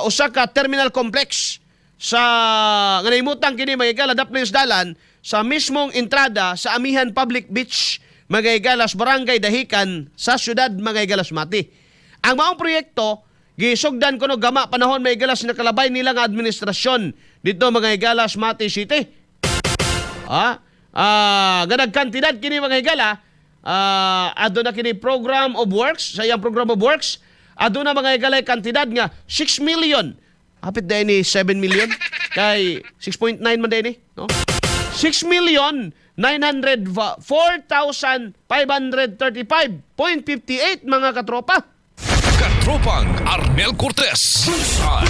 usa ka terminal complex sa nga nahimutang kini, mga higala, daplis dalan sa mismong entrada sa Amihan Public Beach, mga higala, sa Barangay Dahican sa syudad, mga higala, Mati. Ang maong proyekto gisugdan kuno gama panahon, mga higala, sa nakalabay nila nga administrasyon dito, mga higala, sa Mati City. Nga nagkantidad kini, mga higala, aduna kini program of works, sa iyang program of works, aduna, mga higala, kantidad nga 6 million. Hapit diay ni 7 million kay 6.9 man diay ni, no? 6 million 904,535.58, mga katropa. Katropang Arnel Cortez. Bullseye.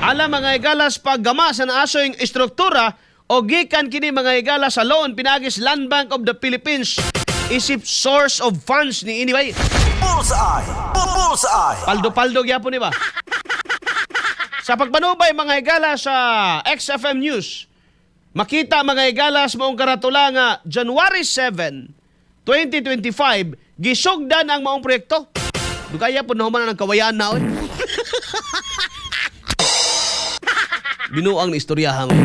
Ala, mga higalas, paggama sa naasoy istruktura o gikan kini, mga higala, sa loan pinaagis Land Bank of the Philippines isip source of funds ni ini bay. Bullseye! Bullseye! Paldo-paldo gyapon ni ba? Sa pagpanubay, mga higala, sa XFM News, makita, mga higala, sa maong karatula nga January 7, 2025 gisugdan ang maong proyekto. Dugaya po na human ang kawayan na oy. Binuang ni istoryahan mo.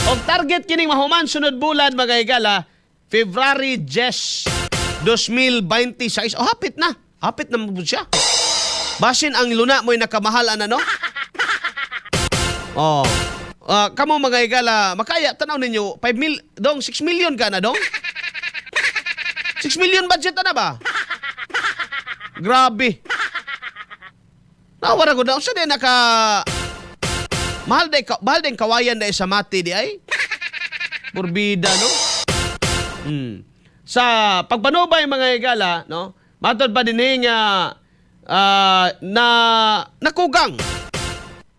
Og target kining mahuman sunod bulan, mga higala, February 10, 2026. Oh, hapit na. Hapit na mo siya. Basin ang luna mo'y nakamahal ana, no? Oh. Kamo, mga higala, makaya tanaw ninyo 5 mil dong, 6 million ka na dong. 6 million budget na ba? Grabe. Nawara ko na unsa di naka mahal day mahal din kawayan day sa Mati di ay. Purbida, no? Sa pagpanubay, mga higala, no? Matod pa din nga na nakugang,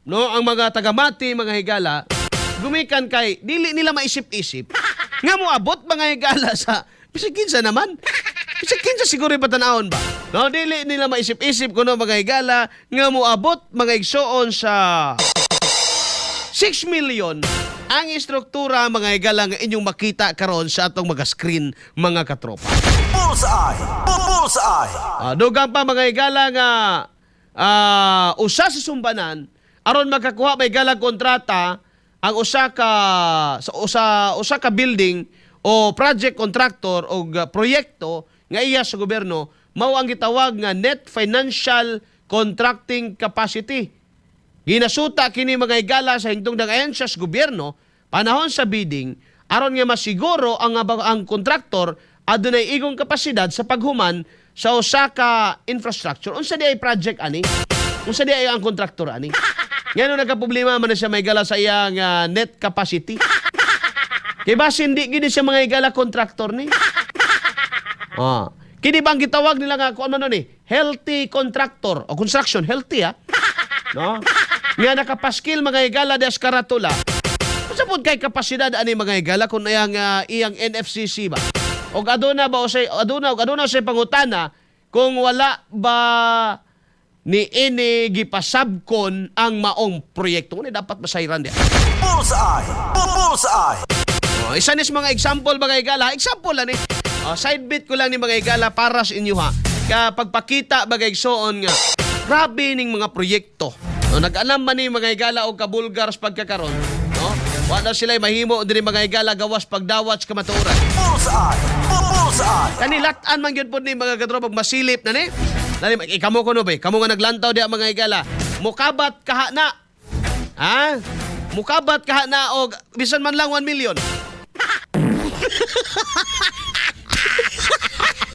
no, ang mga taga-Mati, mga higala, gumikan kay dili nila maisip-isip nga moabot, mga higala, sa bisag kinsa naman. Bisag kinsa siguro patanawon ba? No, dili nila maisip-isip kuno, mga higala, nga moabot, mga igsoon, sa 6 million ang istruktura, mga higala, nga inyong makita karon sa atong mga screen, mga katropa. Bullseye! Bullseye! Dugang pa, mga higala, nga usa sa sumbanan aron makakuha may higala kontrata ang usa ka sa usa usa ka building o project contractor o proyekto nga iya sa gobyerno mao ang gitawag nga net financial contracting capacity. Ginasuta kini, mga higala, sa hingtungdang ahensya sa gobyerno panahon sa bidding aron nga masiguro ang kontraktor adunay igong kapasidad sa paghuman sa usa ka infrastructure. Unsa di ay project ani? Unsa di ay ang kontraktor ani? Ngano nagka problema man na siya, mga higala, sa iyang net capacity? Kay basin di gid siya, mga higala, kontraktor ni. Kini bang gitawag nila nga kung ano ni? Healthy contractor o construction healthy no? Nga nakapaskil, mga higala, des karatula. Unsa pod kay kapasidad ani, mga higala, kung iyang NFCC ba? Og aduna ba usay aduna og aduna say pangutana kung wala ba ni ini gipasabkon ang maong proyekto ni dapat masayran di. Bullseye! Bullseye! Oh, isa ni sa mga example, mga higala, example lang ni. Oh, side bit ko lang ni, mga higala, para sa inyo ha. Ka pagpakita, mga igsoon, nga grabe ning mga proyekto. No, nag-alam man ni, mga higala, og kabulgar sa pagkakaron, no? Wa na sila mahimo diri, mga higala, gawas pagdawat sa kamatuoran. Bullseye! Bullseye! Kani lat-an man gyud pod ni, mga katropa, masilip na ni. Nani kamo kuno ba? Kamo nga naglantaw diha, mga higala. Mukabat kaha na. Ha? Mukabat kaha na og bisan man lang 1 million.